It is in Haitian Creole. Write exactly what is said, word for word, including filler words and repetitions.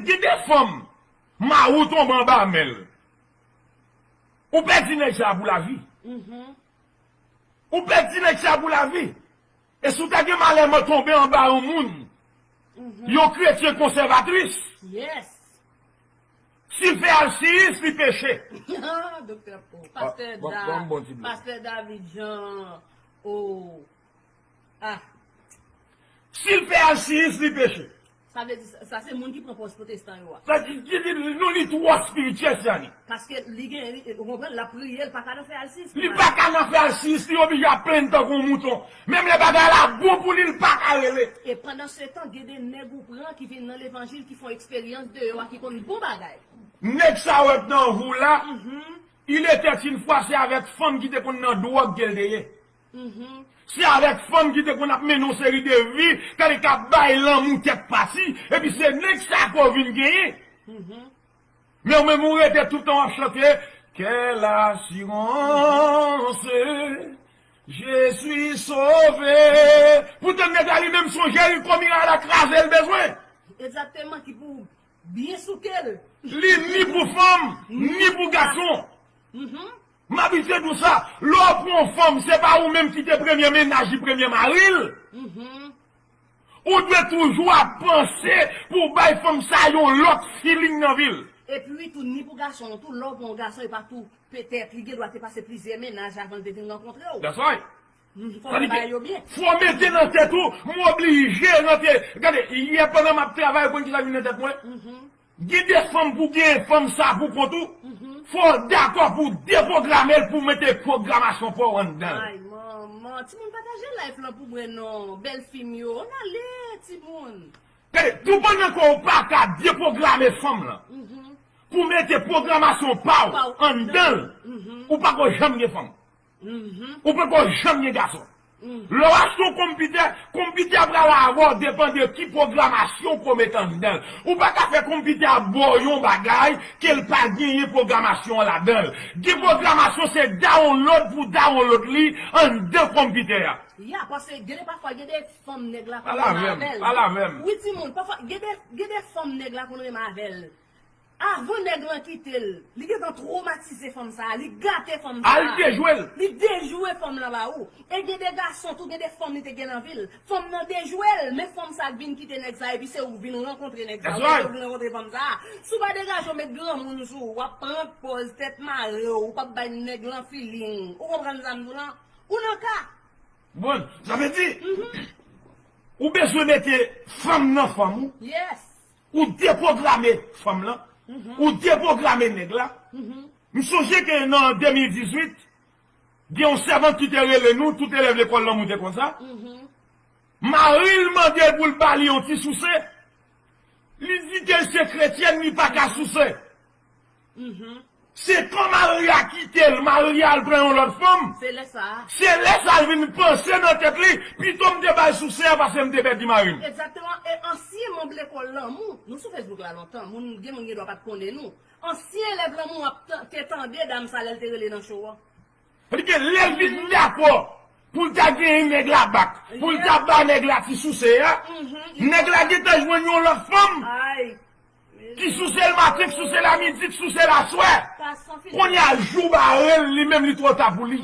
Gen de fanm, mari w tonbe anba men l. Ou pèdi nèg sa pou lavi. Ou pèdi nèg sa pou lavi. E si w ta gen malè tonbe anba yon moun, yon kretyen konsèvatris, si l fè alsiyis, li peche. Doktè, oh, pastè Da, pastè David Jean, oh, ah. Si l fè alsiyis, li peche. Sa vle di, sa, sa se moun ki pran pòz pwotestan yo a. Sa ki, ki, ki, nou li twò espirityèl, Siani. Paske li gen, li, ou konprann, l ap priye, li pa ka nan fè alsiyis. Li pa ka nan fè alsiyis, li oblije ap plenn tankou yon mouton. Menm lè bagay la bon pou li, li pa ka rele. E pandan se tan, gen de nèg ou pran ki vin nan levanjil, ki fè eksperyans deyò a, ki konn bon bagay. Nèg sa w ap nan ou la, il était une fois, se avèk fanm ki te konn nan dwòg ke l te ye. Se avèk fanm ki te konn ap mennen yon seri de vi, kale k ap bay lanmou tèt pati, epi se nèg sa ke w vin genyen. Men ou menm ou rete tout tan w ap chante, Quelle assurance, je suis sauvé. Poutan nèg la li menm se yon Jeriko miray la kraze l bezwen. Egzakteman, ki pou byen souke l. Li ni pou fanm, ni pou gason. M abitye di w sa, lè w pran yon fanm, se pa ou menm ki te premye mennaj li, premye mari l. Ou dwe toujou ap panse pou w bay fanm sa yon lòt feeling nan vi l. Epi wi tou, ni pou gason an tou, lè w pran yon gason, e pa tou, petèt, li gen dwa te pase plizyè mennaj avan l te vin rankontre w. That's right. Fò w bay yo byen. Fò w mete nan tèt ou, m oblije rantre. Gade, yè pandan m ap travay, ou konn ki sa vin nan tèt mwen? Gen de fanm pou gen fanm sa pou kont ou. Fò w dakò pou w depwograme l pou w mete pwogramasyon pa w anndan l. Ay, manman. Timoun, pataje live lan pou mwen non. Bèl fi m yo. Ann ale, timoun. Gade, tou pandan ke w pa ka depwograme fanm lan, pou w mete pwogramasyon pa w anndan l, ou pako janm gen fanm. Ou poko janm gen gason. Lè w achte yon konpitè, konpitè a pral avè w depan de ki pwogramasyon ke w mete anndan l. Ou pa ka fè konpitè a ba w yon bagay ke l pa genyen pwogramasyon an ladan l. Gen pwogramasyon se download pou download li anndan konpitè a. Ya, paske gen de pafwa, gen de fanm nèg la konn renmen avè l. Pale avè m, pale avè m. Wi, timoun, pafwa, gen de, gen de fanm nèg la konn renmen avè l. Avan nèg lan kite l, li gentan twomatize fanm sa a, li gate fanm sa a. Al dejwe l. Li dejwe fanm lan ba ou. E gen de gason tou, gen de fanm li te gen nan vi l. Fanm nan dejwe l, men fanm sa a k vin kite nèg sa a, epi se ou k vin rankontre nèg sa a, ou vin rankontre fanm sa a. Si w pa degaje w, met granmoun sou ou, w ap pran pòz tèt mare w, ou p ap bay nèg lan feeling. Ou konprann sa m di w lan? Ou nan ka. Bon, sa vle di, ou bezwen mete fanm nan fanm ou. Yes. Ou depwograme fanm lan, ou depwograme nèg la. M sonje ke nan de mil dizuit, gen yon sèvant ki te rele nou, tout elèv lekòl Lanmou te konn sa. Mari l mande l pou l ba li yon ti souse. Li di ke l se kretyèn, li pa ka souse. Se kan mari a kite l, mari a al pran yon lòt fanm. Se lè sa a. Se lè sa a l vin panse nan tèt li, pito m te ba l souse a pase m te pèdi mari m. Egzakteman, e ansyen manm lekòl Lanmou, nou sou Facebook la lontan, moun, gen moun gen dwa pa t konnen nou. Ansyen elèv Lanmou ap tan-, te tande dam sa lè l te rele nan show an. Paske lè l vin dakò pou l ta genyen nèg la bak, pou l ta ba nèg la ti souse a, nèg la gentan jwenn yon lòt fanm. Ki souse l maten, ki souse l amidi, ki souse l aswè. Kounye a jou bare l, li menm li twò ta pou li.